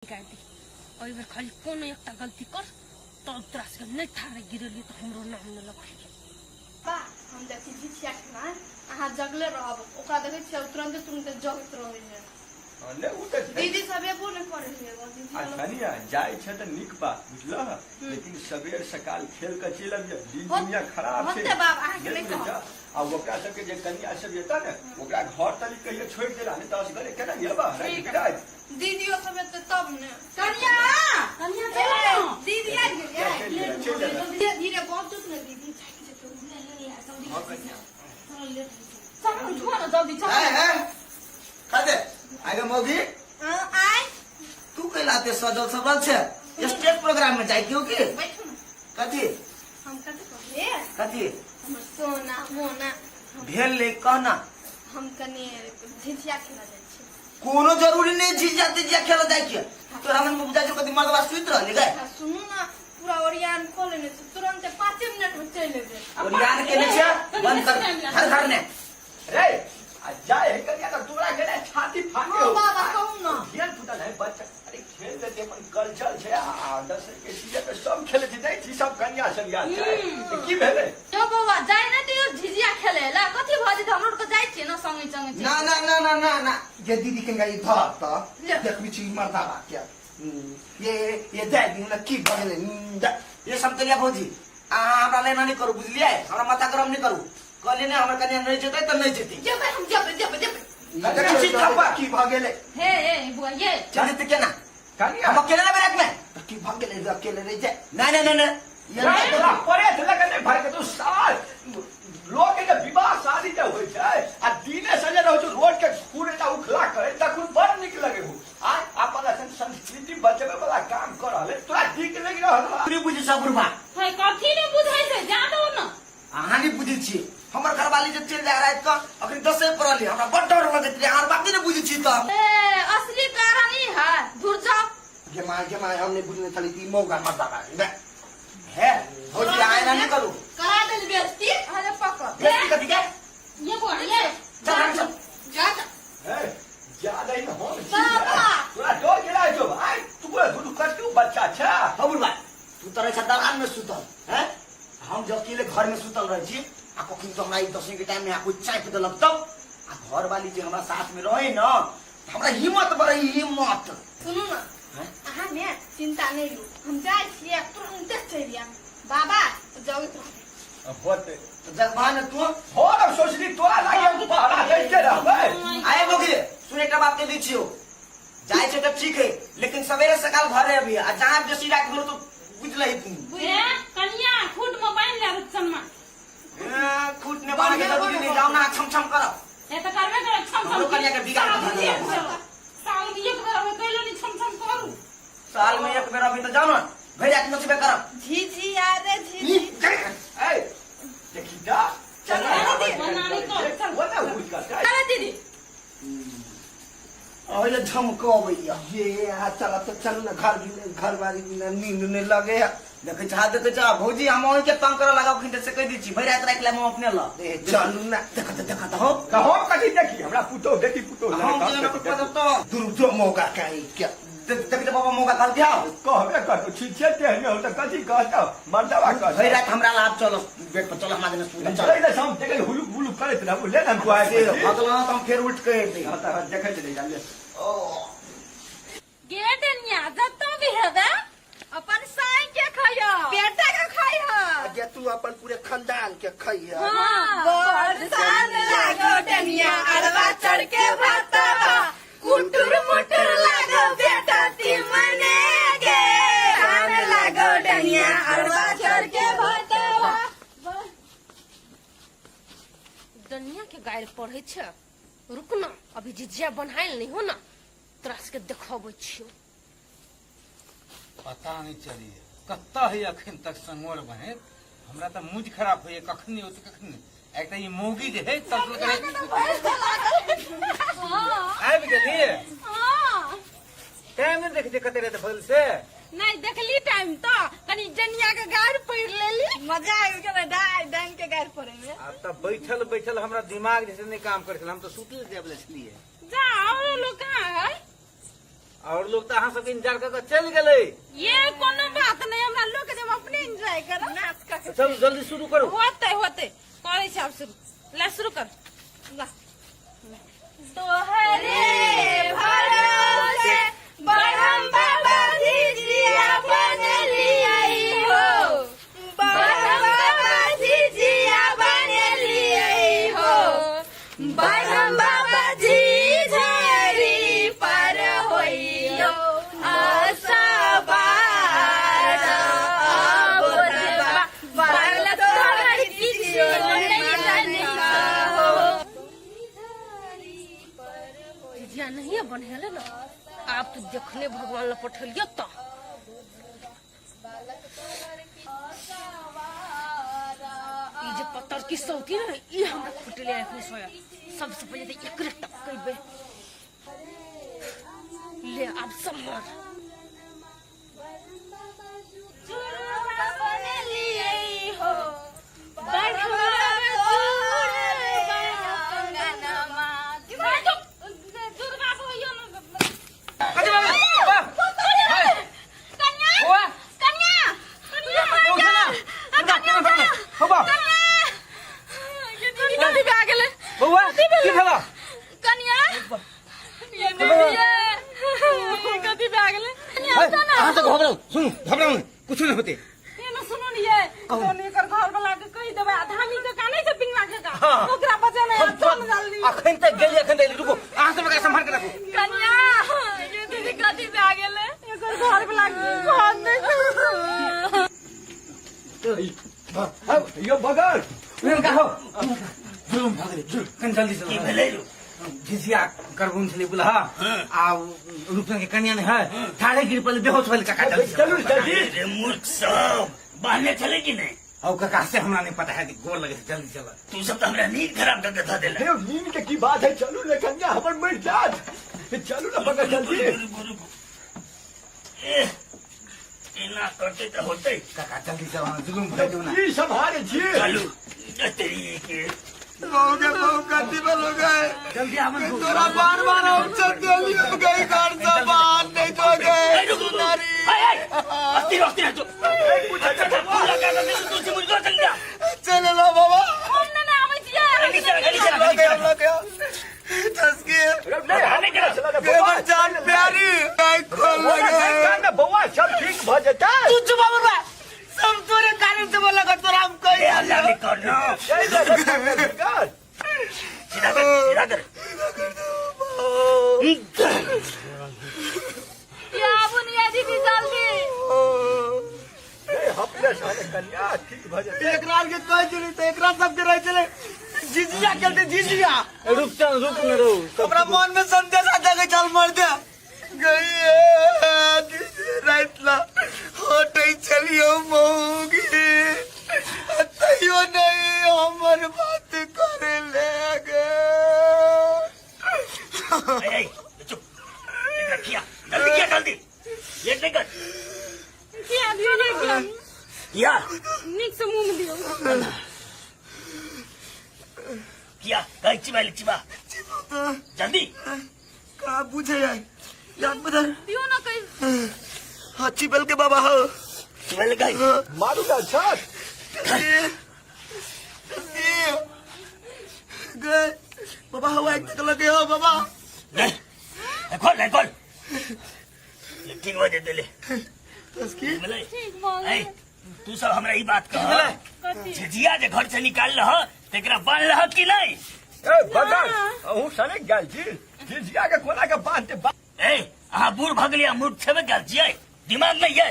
निकालि दी। एहि बेर खाली कोनो एकटा गलती कर तब तोरा सबके नहि थारे गिरेलियो तऽ हमरो नाम नहि लखी। बा, हम जाइ छी झिझिया खेलाय, अहाँ जगले रहब। ओकरा देखै छियै, तुरन्ते तुरन्ते जगैत रहै है। हँ, नहि ओ तऽ छै। दीदी सब एबो नहि करै है एगो दीदी। आ धनिया जाइ छै तऽ नीक बात बुझलह, लेकिन सबेर सकाल खेल कऽ चलि अबिह, दिन दुनिया खराब छै। होते बाप, अहाँके नहि नहि बुझै कहब। छह? आ ओकरा सबके जे कनिया सब एतऽ ने, ओकरा घर तली कहियो छोड़ि देला, नहि तऽ असगरे केना एबह राति बिराति? दीदियो सब एतै तब ने। कनिया, कनिया, चलो ना। दीदी आबि गेलियै। चलि गेलै, चलि गेलै। धीरे धीरे पहुँचत ने दीदी, थाकि जेतै। हँ कनिया। चलो, उठो ना जल्दी, चलो। है है खादे आगे मौगी। आय। तू कैलाते सजल सबल छै? स्टेज प्रोग्राम में जाय क्यों की? बैठू ने। कथी? हम कथी कहलियै? कथी? हमर सोना मोना। भेल ले कहना। हम कने झिझिया खेला जाइ छी। कोनो जरूरी नहीं झिझिया तिझिया खेला जाय के। तोरा मन में बुझा जो कथी मर्दवा सुति रहली गए? आ सुनू ना, पूरा ओरियान कऽ लेने छी, तुरंत 5 मिनट में चलि एबै। ओरियान के नहि छै, बंद कर घर घर ने। रे आ जाय है कनिया तऽ तोरा के ने छाती फाटे हँ हो। बाबा, कहू ना। धियान पुता नहीं बच्चा, अरे खेल लेते अपन कल्चर छै आ दसै के सीजन में सब खेले छै, जाइ छी सब कनिया सब याद छै तऽ की भेलै? यो बौआ, जाय नहि दियौ झिझिया खेले ला। कथी भऽ जेतै? हमरो आरके जाइ छियै ने संगे संगे। ना ना ना ना ना ना। ये दीदी के गाई धर त ले। देखबी छी मर्दाबा के। ये जाय दियौ ने, की भऽ गेलै? ये समतलिया भौजी, अहाँ हमरा लेना नहि करू, बुझलियै? हमरा माथा गरम नहि करू। कहलियै ने, हमर कनिया नहि जेतै तऽ नहि जेतै। जेबै हम, जेबै जेबै जेबै। देखै छी थप्पा। की भऽ गेलै? हे हे बुआ, ये चल जेतै केना? कनिया। हम अकेले रहबै रातिमे। तऽ की भऽ गेलै जे अकेले रहि जाय? नहि नहि नहि नहि, ये नहीं, नहि तोरा करू। परे लगे नहीं भर के तू साल लोग के जे विवाह शादी जे होइ छै आ दिने सजे रहै छै, रोड के खूर एटा उखला करे तखन बड़ नीक लगे हो। आ अपन अखन संस्कृति बचबे वाला काम कर रहल है, तोरा नीक लगी रहल है? तू बुझै छ बुढ़बा। हे, कथी ने बुझै छै? जा दो न। अहाँ नहीं बुझै छियै, हमर घरवाली जे चलि जाय राति कऽ, अखन दसे पड़ल हमरा बड़ डर लगैत रहै। अहाँ बाते नहि बुझै छी तऽ। ए, असली कारण ई है, धुर जाओ। गे माय, गे माय, हम नहि बुझने छली ई मौगा मर्दाबा। हे भौजी, अहाँ एना नहि करू। करा देल बेइज्जती। अरे पकड़। बेइज्जती कथी के? ये बुआ, ये। चल हम चल। जा जा। हे, ज्यादा ही हम छी। बाबा। तोरा डर गेला जो भाई, तू बोला दुनू कटू बच्चा छ। हौ बुढ़बा, तू तऽ रहै छ दलान में सुतल हैं, हम जब अकेले घर में सुतल रहै छी आ कखन तो हमरा ई दसवीं के टाइम में कोई चापि देलक तब आ घरवाली जे हमरा साथ में रहे न, तऽ हमरा हिम्मत बढ़े हिम्मत। सुनू ना। हैं? अहाँ ने चिंता नहीं लू, हम जाइ छियै, तुरंते चलि आयब। बाबा जगैत रहबै। होते। तऽ जगबा ने तू। हो न सोचली तोरा लागे हम पहरा दैते रहबै। आए बोगी, सुन, एकटा बात कहि दै छियौ, जाइ छै तऽ ठीक है, लेकिन सवेरे सकाल घरे अभी आ जहाँ बेसी राति भेलो तो बुझ लही तू। ए कनिया, खूट में बान्हि ले चन्ना। ए, खूट ने बान्ह के जरूरी नहीं, जाओ ना छम छम करब। ए तऽ करबे करब छम छम। हमरो कनिया के बिगाड़ के धऽ देलक। साल में एक बेर अबै कैलो नहीं छम छम करू। साल में एक बेर अभी तऽ जाओ ना, भरि राति नचबे करब। झी झी आ रे झी झी। ए देखी ता चल। मनानी कर, चल। वो ना हुई करता। अरे दीदी। ओहि झमकबैया ये आ चल तऽ चल ने घर भी घरवाली बिना नींद नहि लगैया। देखै छा, देखै छा भौजी, हम अहीं के तंग करऽ लागब खिन से कहि दै छी, भरि राति राखि लेब हम अपने ल। ए, चलू ना। देखत देखत हो। तऽ हम कथी देखी? हमरा पुतोह देखी, पुतोह हम लगे जेना तऽ पदब तऽ दुर्जो मौका कहीं के। देख तऽ बाबा, मौका कहल क्या? कहबे करतो, ठीक छै, तेहने हो तऽ कथी कहतो मर्दवा कहतो। भरि राति हमरा लाभ, चल बेड पर चल, हमरा देने सुत चल। चल ने, हम देखै हुलुक बुलुक करैत रहबू, ले ने हम तो से भगल तऽ हम फेर उठि के अयबै। हँ तऽ देखैत रहि जा ले। ओ गे डनिया, जतौ भी हेबे अपन साई के खइयो, बेटा के खइह। जे तू अपन पूरे खानदान के खइह। हाँ। बरसान लागो डनिया अरवा चढ़ के भातवा, कुटुर मुटुर लागो बेटा तिमने गे, आन लागो डनिया अरवा चढ़ के भातवा। डनिया के गारि पढ़ै छै? रुक ना, अभी झिझिया बनायल नहीं हो ना, तोरा सबके देखबै छियौ। पता नहीं चलिए कत्ता है अखन तक संगोर बहे, हमरा तऽ मूड खराब होइए, कखनी होत कखनी। एक तऽ ई मौगी जे है तब करे। आबि गेलिए? हाँ। टाइम नहीं देखै छै कते राति भइल से? नहीं देखली टाइम, तो कनी जनिया के गाड़ पड़ लेली। मजा आबि गेलै डाइ डाइन के गारि पड़े में। आब तऽ बैठल बैठल हमरा दिमाग जे छै नहि काम करै छल, हम तऽ सुतले जाबले छलियै। जा, और लोग कहाँ है? और लोग तऽ अहाँ सबके इंतजार कऽ कऽ चलि गेलै। ये कोनो बात नहीं, हमरा लोग के हम अपने एंजॉय करब। नाच कर। चलू जल्दी शुरू करू। होते होते करै छै, आब शुरू, ला शुरू कर ला। तोहरे भरोसे बरहम बाबा झिझिया बनलियै हो, बरहम बाबा झिझिया बनलियै हो, बरहम बाबा झिझरी पर होइयो आशा बार बारला तोहर किछो नहि हो। झिझिया नहीं बन्हेले ना, आप तो देखने भगवान ला पठलियो तो ई जे पत्थर की सौती ना, ई हमरा फुटले एखनी सोया। सबसे पहिले तऽ एकरे टपकेबे। ले आब सम्हार। चूरमा बनलियै हो, बढ़वा चूरमा कंगनमा। चूरमा होइयो न। कथी बाबा? वाह! हाय! कन्या, बौआ! कन्या, कन्या, उठो ना! उठा, केना भगलै? हौ बा! ये दीदी कथी भए गेलै? बौआ, की भेलौ? कन्या, ये दीदी, ये कथी भए गेलै? कन्या, हाय, सुन। अहाँ तऽ घबराउ, सुनू, घबराउ नहि, कुछो नहि होतै। एना सुनू ने ये, तोन एकर घर वाला के कहि देबै आ धामी के कानै छै पिंगला के का, हाँ। ओकरा बचेने आ चल जल्दी। अखन तक गेलियै, अखन तक एलियै। रुकू, अहाँ सब एकरा सम्हार के राखू। कन्या, ये दीदी कथी भए गेलै? एकर घर वाला के घर नहि। यो बगल का हो जुलुम भऽ गेलै, जुलुम। कनि जल्दी चलू। की भेलै रौ? झिझिया करबुन छलै बुलहा आ रूपचंद के कन्या ने है, ठाढ़े गिर पड़ले, बेहोश भेल काका। जल्दी चलू जल्दी। रे मूर्ख सब बांधने छलै कि नहि? हौ काका, से हमरा नहीं पता है, गोर लगे छै, जल्दी चल। तू सब तऽ हमरा नींद खराब कऽ के धऽ देला। हे, नींद के की बात है? चलू ने कन्या, हमर मर जात। चलू ने बगल जल्दी। रुकू, रुकू। एह, एना करते तऽ होतै? काका जल्दी चल, जुलुम भऽ गेल ना। की सम्हारे छी? चलू तेरी के। लोगे बहु कथी में लोगे? जल्दी आवन। तोरा बार बार ऑप्शन देलियो गई, घर से बाहर नहीं जो गए। रुक, रुक, रुक। हाय, हाय। अस्थिर अस्थिर है तू। अच्छा अच्छा, पूरा कर दे तू से मुझको चल जा। चले लो बाबा। हम नहि आबै छियै। गली चला, गली चला, गली लगे चला। लगे चस्की। नहीं, नहीं करा। हमर जान प्यारी आई खोल लगे। ना बौआ, सब ठीक भऽ जेतै। तू चुप बाबा, सब तोरे कारण से बोला कर तोरा हम कही। ए अल्लाह ने करना। सीधा कर, सीधा कर। ये आबू ने ये दीदी जल्दी। कन्या, ठीक भऽ जेतै। एकरा के कहै छलै तऽ एकरा सबके रहै छलै झिझिया खेलते झिझिया। रूपचंद, रुक न रहू। हमरा मन में संदेश आ जाके चल मर दे गई रात ला हटै छलियो मौगी, तैयो नहीं हमर बात करे ले गे। ए, ए, चुप। एकरा किया जल्दी, किया जल्दी, लेट नहीं कर। किया दियौ ने, किया। किया। नीक से मुंह में दियौ। किया कहीं चिबा ले, चिबा जल्दी। का बुझे आई याद बदल। दियौ ना कहीं। हाँ, चिबल के बाबा हो। चिबा ले गई। मारू का छत। गए बाबा, हवा एक तक लगे हो बाबा। नहीं, खोल नहीं, खोल। ले, ठीक हो जेतै ले। तस्की। मिलै। ठीक भऽ ऐ गेल। तू सब हमरा ई बात कह, झिझिया जे घर से निकाल लह तेकरा बान्ह लह कि नहीं? ए बगल, अहूँ सने गेल छी? झिझिया के कोना के बांधते? ए, अहाँ बूढ़ भऽ गेलियै, मूर्ख छेबे कयल छियै, दिमाग नहीं ये?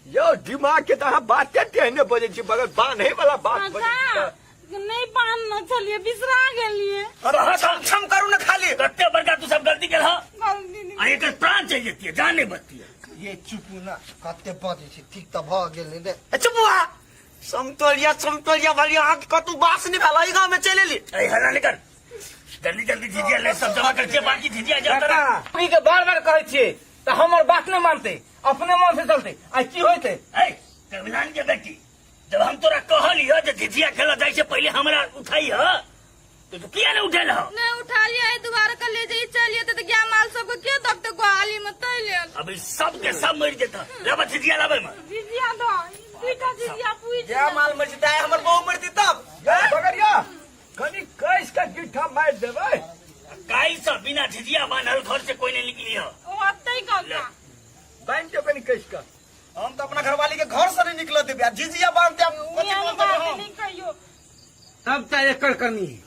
यौ, दिमाग के तऽ अहाँ बाते तेहने बजै छी बगल, बांधे वाला बात बजै छी अच्छा, नहि बान्हने छलियै, बिसरा गेलियै। अरे छम छम करू ना खाली। कते बड़का तू सब गलती केलह। गलती नहि। आ एकर प्राण चलि जेतियै, जान नहीं बचतियै। ये चुपू ना, कते बजै छै। ठीक तऽ भऽ गेलै रे। ए चुपुआ समतोलिया, समतोलिया भलिया, अहाँके कतौ बास नहि भेल, एहि गाँव में चलि एली। ए हल्ला नहीं कर, जल्दी जल्दी झिझिया ले, सब जमा कर बाकी झिझिया जा काका, ई के बार बार कहै छियै तऽ हमर बात नहि मानतै, अपने मन से चलतै। आ की होइतै? ए कबिलान के बेटी, जब हम तोरा कहलियो जे झिझिया खेला जाय से पहले हमरा उठाई ह, तो तू किया नहीं उठेल हो नहीं उठा लिया है दोबारा कल ले जाइए चलिए तो क्या माल सबको के दब तो ग्वाली में तैले अभी सब के सब मर जेता लाबा झिझिया लाबे में झिझिया दो दुईटा झिझिया पूछ क्या माल मर जेतै हमर बहू मरती तब बगरिया कनी कैस के गिट्ठा मार देबै काई से बिना झिझिया बांधल घर से कोई नहीं निकली हो ओ अतै कका बांध के कनी कैस के हम तो अपना घरवाली के घर से नहीं निकल देबे आ झिझिया बांधते हम कथी एहन बोलते बात हम नहीं कहियो तब तऽ एकर करनी है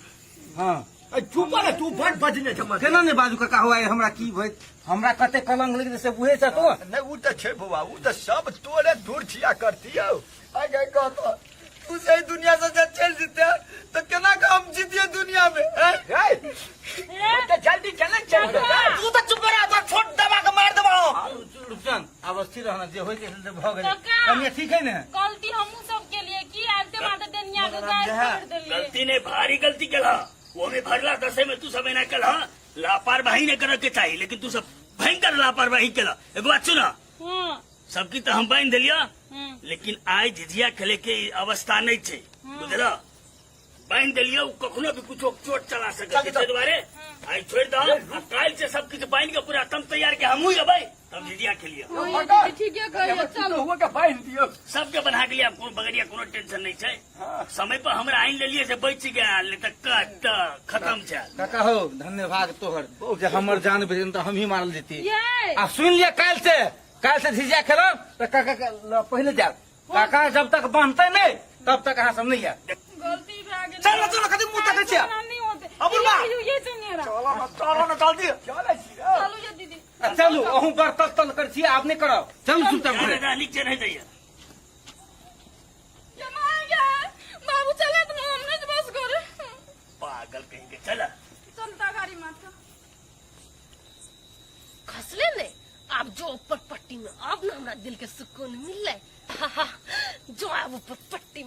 हाँ ए, चुप रे तू बड़ बजने छ मत केना नहि बाजू काका हुआ हमरा की भेल हमरा कते कलंक लागि गेलै से बुझै छ तो नहीं उ तऽ छै बौआ उ तऽ सब तोरे दूर छिया करती यौ आगे कहतो तू सही दुनिया से जब चल जीते तो केना के हम जीतिए दुनिया में हैं? रे तऽ जल्दी चले चल तू तो चुप रह तो छोट दबा के मार देबा हम रुपचन आब स्थिर रहना जे होय के से भऽ गेलै काका। कनिया ठीक है ने गलती हमहू सब के लिए की आबते माते दुनिया के गाय छोड़ देलिए गलती ने भारी गलती केलह वो में भरला दसे में तू सब एना केलह लापरवाही नहीं करे के चाहिए लेकिन तू सब भयंकर लापरवाही केलह एगो बात सुन हाँ सबकी तो हम बांधि देलियऽ हम्म। लेकिन आइ झिझिया खेले के अवस्था नहीं छै बुझल बांधि देलियऽ ओ कखनो भी कुछो चोट चला सकै छै ताहि दुआरे आइ छोड़ि दह आ काल्हि से सब किछु बांधि के पूरा तम तैयार के हमहूँ अबै तब झिझिया खेलियऽ हाँ, ये दीदी ठीके कहियो चलो हुआ के बांधि दियौ सबके बना के लिया कोनो बगरिया कोनो टेंशन नहीं छै समय पर हमरा आनि लेलियै से बचि गेल नहीं तऽ कत खत्म छै काका हो धन्यवाद तोहर जे हमर जान बचेन तऽ हमही मारल जेती ये आ सुनि लिअ काल्हि से काल्हि से झिझिया खेलब तऽ काका के ल पहिले जायब काका जब तक बांधते नहीं तब तक अहाँ सब नहीं आयब गलती भए गेल चल ना, चल ना, कथी मुँह तकै छियै? नहीं होते अबुलबा। ये ये चल चलो ना चलो ना जल्दी चलै छी रौ। चलू ये दीदी आ चलू अहूँ बड़ तल तल कर छियै आब नहीं करब चलू चुपचाप घरे जा नीचे रहि जाइए ये मार गया बाबू चले तो हम नहीं बस करे पागल कहीं के चला चलता गाड़ी माथा खसले ने आब जो ऊपर पट्टी में अब ना हमरा दिल के सुकून मिलले जो आब ऊपर पट्टी में।